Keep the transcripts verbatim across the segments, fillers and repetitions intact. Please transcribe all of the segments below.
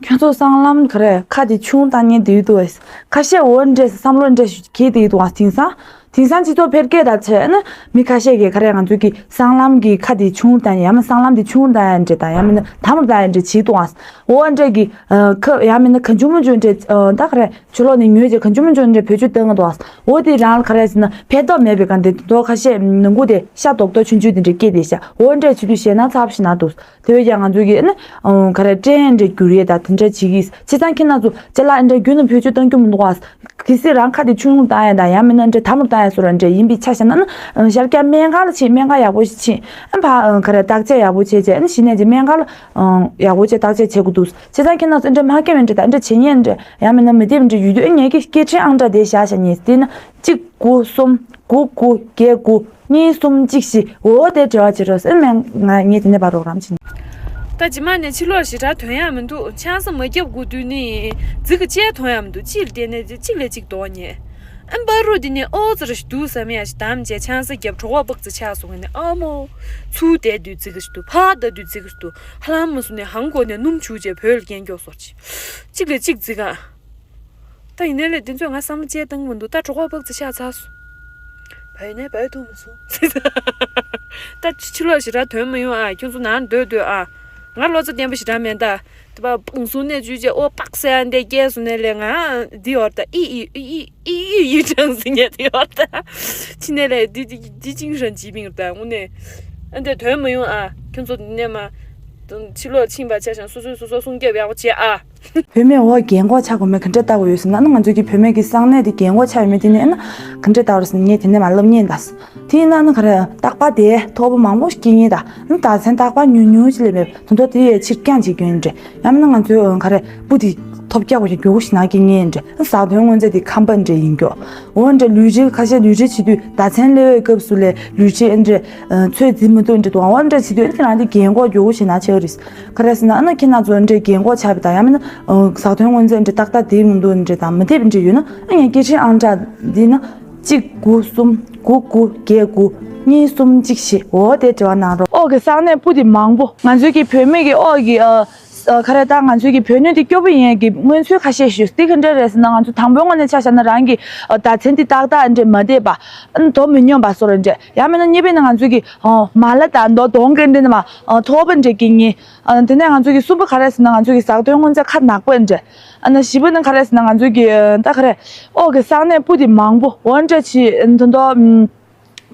ཁྱོད་ཚོ་སྲང་ལམ་ག་རེ་ཁ་དེ་ཆུང་བཏང་ཉན་དེ་ཡོད་དུ། ཁ་ཤས་འོ་འདྲས་བསམ་བློ་འདྲས་ཞིག་གིས་དེ་ཡོད་དུ་བ། དེང་སང་དེང་སང་སྤྱི་ཚོགས་འཕེལ་རྒྱས་དང་བྱས་ན་མི་ཁ་ཤས་ཀྱིས་ག་རེ་ང་ཚོའི་གི་སྲང་ལམ་གྱི་ཁ་དེ་ཆུང་བཏང་ཡང་མིན་སྲང་ལམ་དེ་ཆུང་བཏང་ཡང་འདྲས་དང་ཡང་མིན་ན་དམ་རུ་བཏང་ཡང་འདྲས་བྱེད་དུ་བ། འོ་འདྲས་ཀྱི་ཁ་ཡང་མིན་ན་གང་བྱུང་མང་བྱུང་འདྲས་ད་ག་རེ་ཕྱི་ལོགས་ནས་ཉོས་རྗེས་གང་བྱུང་མང་བྱུང་འདྲས་བེད་སྤྱོད་གཏོང་གི་འདུག་བ། འོ་དེ་རང་ལ་ག་རེ་ཟེར་ན་ཕན་ཐོགས་མེད་པའི་གང་དེ་དོ་ཁ་ཤས་ནང་ཁུལ་དེ་ཤ་རྡོག་རྡོག་ཆུང་ཆུང་དེ་འདྲས་སྐྱེས་དེ་ཤ་འོ་འདྲས་བྱེད་དུས་ཞེད་སྣང་ཚ་པོ་ཞིག་ན་འདུག་དེ་བས་ཀྱང་ང་ཚོས་ཀྱི་ཨ་ནི་ག་རེ་སྐྲན་འདྲ་འགྱུར་ཡས་དང་དེ་འདྲ་བྱེད་ཀྱི། བྱས་ཙང་ཁྱེད་རྣམ་ཚོ་ཅ་ལག་ཨ་འདྲ་རྒྱུན་ནས་བེད་སྤྱོད་གཏོང་རྒྱུ་མི་འདུག་ཨ། གལ་སྲིད་རང་ཁ་དེ་ཆུང་ཆུང་བཏང་ཡས་དང་ཡང་མིན་ན་འདྲ་དམ་རུ་བཏང་ཡས་བཟོ་འདྲ་ཡིན་པའི་ཆ་བཞག་ན་ཨ་ནི་ཤར་རྒྱག་སྨན་ཁང་ལ་ཕྱིན། སྨན་ཁང་ཡག་པོ་ཞིག་ཕྱིན་ཨ་ནི་ཕ་ག་རེ་བརྟག་དཔྱད་ཡག་པོ་བྱས་རྗེས་ཨ་ནི་གཞི་ནས་ཀྱི་སྨན་ཁང་ལ་ཡག་པོ་བྱས་བརྟག་དཔྱད་བྱེད་དགོས་འདུག་བྱས་ཙང་ཁྱེད་རྣམ་ཚོ་ཨ་འདྲ་མ་སྐྱེ་བའི་འདྲ་དང་ཨ་འདྲ་བྱེད་ཉན་འདྲ་ཡང་མིན་ན་མི་བདེ་བའི་འདྲ་ཡོད་དུས་ཨ་ངེད་ཀྱི་སྐད་འཕྲིན་ཨང་འདྲ་དེ་བཞག་བཞག་ཉན་དེ་ན་གཅིག་དགུ་གསུམ་དགུ་དགུ་བརྒྱད་དགུ། གཉིས་གསུམ་གཅིག་བཞི། འོ་དེ་འབྲེལ་བ་བྱེད་རོགས་ཟེར། མེད་ང་ངས་དེ་ནས་ཕར་རོགས་རམ་བྱེད། ད་ཇི་མ་ནས་ཕྱི་ལོགས་ཞེ་དྲག་ཐོན་ཡག་མི་འདུག་ཆང་ས་མ་བརྒྱབ་དགོས་དུས་ནི་རྫི་གི་ཅལ་ཐོན་ཡག་མི་འདུག་གཅིག་ལ་བལྟས་ནས་གཅིག་ལས་གཅིག་ལྡོག་ཉེ། ཨ་འབའ་རུ་དེ་ནས་ཨོ་ཙི་ར་ཞིག་འདུག་བསམ་ཡག་ཞིག་བདམས་བྱས་ཆང་ས་བརྒྱབ་གྲོད་ཁོག་སྦག་ཙི་ཆགས་སོང་ནས་ཨ་མོ། ཚུར་བསྡད་དུས་རྫི་གི་ཞིག་འདུག་ཕར་བསྡད་དུས་རྫི་གི་ཞིག་འདུག་ཧ་ལམ་མ་སོང་ནས་ཧང་གོ་ནས་སྣུམ་བྱུགས་བྱས་བོད་ལ་སྐྱེལ་མགྱོགས་སོར་ཅིག་གཅིག་ལས་གཅིག་རྫི་ག་ད་ཡིན་ནའི་ལས་དེ་ཚོས་ང་བསམ་བློ་བཅད་བཏང་གི་མི་འདུག་ད་གྲོད་ཁོག་སྦག་ཙི་ཆགས་ཚར་སོང་། བ་ཡིན་ནའི་བ་ཡི་ཐུག་མི་སོང་། ད་ཕྱི་ལོགས་ཞེ་དྲག་ཐོན་མི་ཡོང་ཨ། ཁྱོད་ཚོ་ནང་སྡོད་སྡོད་ཨ། ང་བློ་རྩ་བརྟན་པོ་ཞེ་དྲག་མེད་ད། དེ་པ་སྤང་སོང་ནས་བརྗོད་བྱས་ཨོ་པག་སེ་ཨ་འདས་སྐྱེས་སོང་ནས་ལས་ང་འདི་ཡོར་ད་ཨི་ཨི་ཨི་ཨི་ཨི་ཨི་ཨི་ཀྲང་སི་ཉལ་དེ་ཡོར་ད། ཕྱི་ནས་ལས་འདི་འདི་འདི་ཅིང་རང་བྱིས་པིང་ད་དངོས་གནས་ཨ་འདས་ཐོན་མི་ཡོང་ཨ། ཁྱོད་ཚོ་འདི་ནས་མ་ཕྱི་ལོགས་ཕྱིན་པ་ཆ་བཞག་སོ་སོས་སོ་སོ་སྲུང་སྐྱོབ་ཡག་པོ་བྱེད་ཨ། བུད་མེད་འོག་རྒན་གོག་ཆགས་དགོས་མེད་ག་འདྲ་ལྟ་དགོས་ཡོད་ཟེར་ན་ཨ་ནི་ང་ཚོའི་གི་བུད་མེད་ཀྱི་གསང་གནས་དེ་རྒན་གོག་ཆགས་ཡོད་མེད་དེ་ནི་ཨ་ནི་ག་འདྲ་ལྟ་བར་ཟེར་ན་ངས་དེ་ནས་མ་ལབ་ཉན་ད། དེ་ཡིན་ན་ཨ་ནི་ག་རེ་རྟག་པར་དེ་ཐོག་པ་མང་པོ་སྐྱེ་ངེས་ད། ཨ་ནི་ད་མཚན་རྟག་པར་ཉུང་ཉུང་ཅིག་ལས་མེད་དོན་ཐོག་དེ་ཡས་ཕྱིར་འགྱངས་བྱེད་རྒྱུ་ཡིན་འདྲ། ཡང་མིན་ན་ང་ཚོའི་ག་རེ་སྤུ་དེ་ཐོབ་རྒྱག་དགོས་ཀྱི་མགྱོགས་པོ་ཞིག་ན་སྐྱེ་ངེས་འདྲ། ཨ་ཟགས་ཐོན་དངོས་རྫས་དེ་ཁམས་པ་འདྲ་ཡིན་མགྱོགས། འོ་འདྲ་ལུས་འབྲེལ་ཁ་ཤས་ལུས་འབྲེལ་བྱེད་དུས་ཟླ་མཚན་སླེབས་པའི་སྐབས་སུ་ལས་ལུས་འབྲེལ་འདྲ་ཚོད་འཛིན་མི་ཐུབ་འདྲ་འདུག་འོ་འདྲ་བྱེད་དུས་ཨ་ནི་ཁྱེད་རང་དེ་རྒན་གོག་མགྱོགས་པོ་ཞིག་ན་ཆགས་རེད། ག་རེ་ཟེར་ན་ཨ་ནི་ཁྱེད་རྣམ་ཚོ་འདྲ་རྒན་གོག་ཆགས་པ་དང་ཡང་མིན་ན་ཟགས་ཐོན་དངོས་རྫས་འདྲ་ཏག་ཏག་དེ་མི་འདུག་འདྲ་དང་མི་བདེ་བ་འདྲ་ཡོད་ན་ཨ་ངས་སྐད་འཕྲིན་ཨང་གྲངས་འདི་ན་གཅིག་དགུ་གསུམ་དགུ་དགུ་བརྒྱད་དགུ་གཉིས་གསུམ་གཅིག་བཞི། འོ་དེ་འབྲེལ་བ་གནང་རོགས། ཨོ་གི་གསང་གནས་སྤུ་དེ་མང་པོ་ང་ཚོའི་གི་བུད་མེད་ཀྱི་ཨོ་གི་ཨ། ཨ་ག་རེ་ད་ང་ཚོའི་གི་བུ་སྣོད་འདི་སྐྱོ་པོ་ཡིན་གི་སྔོན་ཚུལ་ཁ་ཤས་ཞུས་ཏེ་ག་འདྲ་རེད་ཟེར་ན་ང་ཚོ་དང་པོའི་ངོས་ནས་ཆ་བཞག་ན་རང་གི་ཨ་ཟླ་མཚན་འདི་ཏག་ཏག་འདྲ་མ་བསྡད་པ། ཨ་ནི་དོ་མི་སྙོམས་པ་སོགས་རེད་འདྲ། ཡང་མིན་ན་གཉིས་པ་ནི་ང་ཚོའི་གི་ཨ་མ་ལ་དང་མདོ་གདོང་གི་འདྲ་ནི་མ་ཨ་ཐོག་པ་འདྲ་གི་ངེས། ཨ་དེ་ནས་ང་ཚོའི་གི་གསུམ་པ་ག་རེ་ཟེར་ན་ང་ཚོའི་གི་ཟགས་ཐོན་དངོས་རྫས་ཁ་ནག་པོ་འདྲ། ཨ་ནི་བཞི་པ་ནི་ག་རེ་ཟེར་ན་ང་ཚོའི་གི་ཨ་ད་ག་རེ་ཨོ་གི་གསང་གནས་སྤུ་དེ་མང་པོ་འོ་འདྲ་ཅིག་ཨ་ནི་དོན་དོ་ཨམ།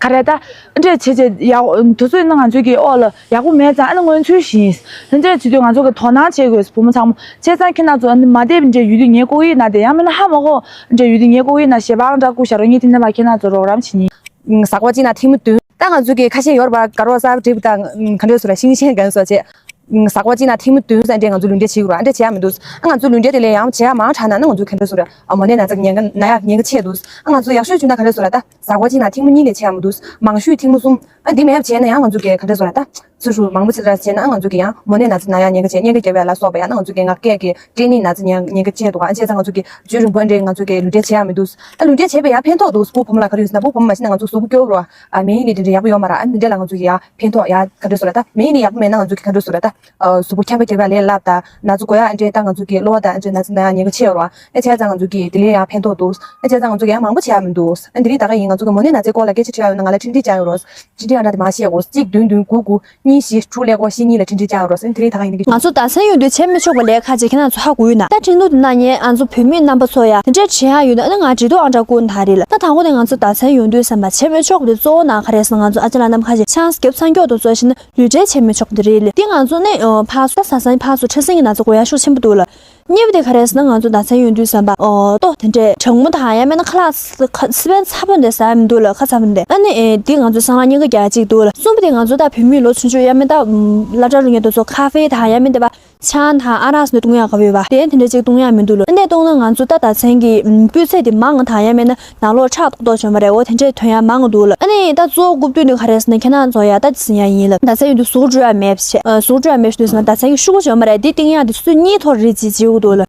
ག་རེ་ད། འདྲས་བྱས་བྱས་ཡག་དུས་ཚོད་ནི་ང་ཚོའི་གི་ཨོ་ལ་ཡག་པོ་མེད་ཙང་ཨ་ནི་སྔོན་ཚུལ་བཞིན། དེ་འདྲས་བྱེད་དུས་ང་ཚོ་གི་དོ་སྣང་བྱེད་དགོས་བུ་མོ་ཚང་མ། བྱས་ཙང་ཁྱེད་རྣམ་ཚོ་ཨ་ནི་མ་བདེ་བ་འདྲས་ཡོད་དུས་ངའི་ལྐོག་གཡས་ན་དེ་ཡང་མིན་ན་ཧ་མ་གོ་འདྲས་ཡོད་དུས་ངའི་ལྐོག་གཡས་ན་ཞལ་པར་འདྲ་བསྐུར་བཞག་རོགས། ངས་དེ་འདྲ་མ་ཁྱེད་རྣམ་ཚོ་རོགས་རམ་བྱེད་ཉིན། ཟག་པ་གཅིག་ན་ཐེངས་མ་བདུན། ད་ང་ཚོ་གི་ཁ་ཤས་ཡོད་རེད་པ། དགའ་རོགས་གསར་པ་འགྲིག་པ་དང་ག་འདྲས་སུ་ར་ཤིང་ཤེས་གན་སོ་བྱས། ཟག་པ་གཅིག་ན་ཐེངས་མ་བདུན་ཙམ་འདྲས་ང་ཚོ་ལུས་འབྲེལ་བྱེད་དགོས་ར། ཨ་འདྲས་བྱེད་ཡ་མི་འདུག་ཨ་ང་ཚོ་ལུས་འབྲེལ་དེ་ལས་ཡང་བྱེད་ཡ་མང་དྲགས་ན་ཨ་ང་ཚོ་ག་འདྲས་སུ་ར་མོ་ནད་ན་ཚ་ཉེན་ཁ་ན་ཡ་ཉེན་ཁ་ཆེ་འདུག་ཨ་ང་ཚོ་ཡག་ཤོས་བྱུང་ན་ག་འདྲས་སུ་ར་ད་ཟག་པ་གཅིག་ན་ཐེངས་མ་གཉིས་ལས་བྱེད་ཡ་མི་འདུག་མང་ཤོས་ཐེངས་མ་གསུམ། ཨ་འདི་མེད་བྱས་ན་ཡང་ང་ཚོ་གི་ག་འདྲས་སུ་ར་ད་ཚུར་ཞུ་མང་པོ་ཅིག་ར་བྱས་ན་ཨ་ང་ཚོ་གི་ཡང་མོ་ནད་ན་ཚ་ན་ཡ་ཉེན་ཁ་ཆེ། ཉེན་ཁ་རྒྱབ་ཡ་ལ་སོགས་པ་ཡང་ན་ང་ཚོ་གི་ངག་སྐད་ཀྱི་སྐྲན་ནད་ན་ཚ་ཉེན་ཉེན་ཁ་ཆེ་འདུག་ཨ་བྱས་ཙང་ང་ཚོ་གི་རྒྱུན་རིང་པོ་འདྲས་ང་ཚོ་གི་ལུས་འབྲེལ་བྱེད་ཡ་མི་འདུག་ཨ་ལུས་འབྲེལ་བྱས་པས་ཡང་ཕན་ཐོགས་འདུག་བུ་བུ་མོ་ལ་ག་རེ་ཡོད་ཟེར་ན་བུ་བུ་མོ་མ་ཤི་ན་ང་ཚོ་གཟུགས་པོ་སྐྱོ་བོ་ར། ཨ་མེ་ཡིན་ལས་དེ་འདྲ་ཡག་པོ་ཡོད་མ་རེད། ཨ་འདི་འདྲ་ལ་ང་ཚོ་གི་ཡ་ཕན་ཐོགས་ཡ་ག་འདྲ་སུ་ར་ད་མེ་ཡིན་ལས་ཡག་པོ་མེད་ན་ང་ཚོ་གི་ག་འདྲ་སུ་ར་ད། གཟུགས་པོ་འཁྱམ་པོ་རྒྱབ་ཡ་ལས་སླ་ད་ན་ཚ་འགོ་ཡ་ཨ་འདྲས་ད་ང་ཚོ་གི་གློ་བ་ད་ཨ་འདྲས་ན་ཚ་ན་ཡ་ཉེན་ཁ་ཆེ་ཡོད་ར། ཨ་བྱས་ཙང་ང་ཚོ་གི་དེ་ལས་ཡ་ཕན་ཐོགས་འདུག་ཨ་བྱས་ཙང་ང་ཚོ་གི་ཡ་མང་པོ་བྱེད་ཡ་མི་འདུག་ཨ་འདི་རིང་ད་ག་ཡིན་ང་ཚོ་གི་མོ་ནད་ན་ཚའི་སྐོར་ལ་སྐད་ཆ་དྲི་ཡ་ཡོད་ན་ང་ལ་འཕྲིན་ཕྲིན་བྱ་ཡོད་རོགས། འཕྲིན་ཕྲིན་ཨ་འདྲ་དེ་མ་བཤད་དགོས་གཅིག་བདུན་བདུན་དགུ་དགུ་གཉིས་བཞི་དྲུག་ཀླད་ཀོར་བཞི་གཉིས་ལ་འཕྲིན་ཕྲིན་བྱ་ཡོད་རོགས། ཨ་འདི་རིང་ད་ག་ཡིན་གི་ང་ཚོ་ཟླ་མཚན་ཡོང་དུས་བྱེད་མི་ཆོག་པ་ལས་ཁ་ཅིག་ཁྱེད་རང་ཚོ་ཧ་གོ་ཡོད་ན་ད་འཕྲིན་ཐུང་དེ་ན་ངས་ཨ་ཚོ་བུད་མེད་རྣམ་པ་ཚོ་ཡ་དེ་འདྲས་བྱེད་ཡ་ཡོད་ན་ཨ་ནི་ང་འབྲེལ་གཏུག་ཨ་འདྲ་བསྐུར་ན་ད་རེད་ལ། ད་དང་པོ་དེ་ང་ཚོ་ཟླ་མཚན་ཡོང་དུས་བསམ་པ་བྱེད་མི་ཆོག་པ་དེ་གཙོ་བོ་ན་ག་རེ་ཟེར་ན་ང་ཚོ་ཨ་ཅག་ལ་ནམ་ཁ་ཅིག་ཆང་བརྒྱབ་ཚར་མགྱོགས་དང་གཙོ་བྱས་ན་ལུས་འབྲེལ་བྱེད་མི་ཆོག་པ་དེ་རེད་ལ། དེ་ང་ཚོ་ནི་ཕར་ཚུར་ད་ཟ་ཟ་ཕར་ཚུར་ཕྲ་སྲིན་གྱི་ན་ཚ་འགོ་ཡ་ཤུགས་ཆེན་པོ་འདུག་ལ། གཉིས་པ་དེ་ག་རེ་ཟེར་ན་ང་ཚོ་ཟླ་མཚན་ཡོང་དུས་བསམ་པ་ཨོ་ལྟོ་དེ་འདྲས་གྲང་མོ་དང་ཡང་མིན་ན་ཁ་ལག་ཁ་སི་པན་ཚ་པོ་འདྲས་ཟ་ཡ་མི་འདུག་ལ། ཁ་ཚ་པོ་འདྲས་ཨ་ནི་ཨེ་དེ་ང་ཚོ་སྲང་ལམ་གཉིས་ཀ་རྒྱག་གཅིག་འདུག་ལ། གསུམ་པ་དེ་ང་ཚོ་ད་བུད་མེད་ལོ་ཆུང་ཆུང་ཡང་མིན་ད་སློབ་གྲྭ་རུ་ངེད་དུ་ཚོ་ཁ་ཧྥེ་དང་ཡང་མིན་དེ་བ་ཆང་དང་ཨ་རག་སོགས་བཏུང་ཡག་ག་བས་བ་དེ་དེ་འདྲས་ཅིག་བཏུང་ཡག་མི་འདུག་ལ། ཨ་ནི་བཏུང་ན་ང་ཚོ་ད་ཟླ་མཚན་གྱི་སྤུས་ཚད་དེ་མང་ང་དང་ཡང་མིན་ན་ནང་ལོགས་ཁྲག་ཏོག་ཏོག་བྱུང་བ་རེད། འོ་དེ་འདྲས་ཐོན་ཡག་མང་ང་འདུག་ལ། ཨ་ནི་ད་གཙོ་བོ་རྐུབ་སྟོད་ནི་ག་རེ་ཟེར་ན་ཁྱེད་རང་ཚོ་ཡ་ད་ཟིན་ཡག་ཡིན་ལ། ཟླ་མཚན་ཡོང་དུས་ཟུག་འགྲོ་ཡག་མེད་པ་བྱས་ཟུག་འགྲོ་ཡག་མེད་ཞུ་དུས་ཟེར་ན་ཟླ་མཚན་གྱི་ཤུགས་བྱུང་བ་རེད། དེ་བཏུང་ཡག་དེ་ཆུ་ཚོད་གཉིས་ཐོག་རེ་ཅིག་བྱེད་དགོས་འདུག་ལ།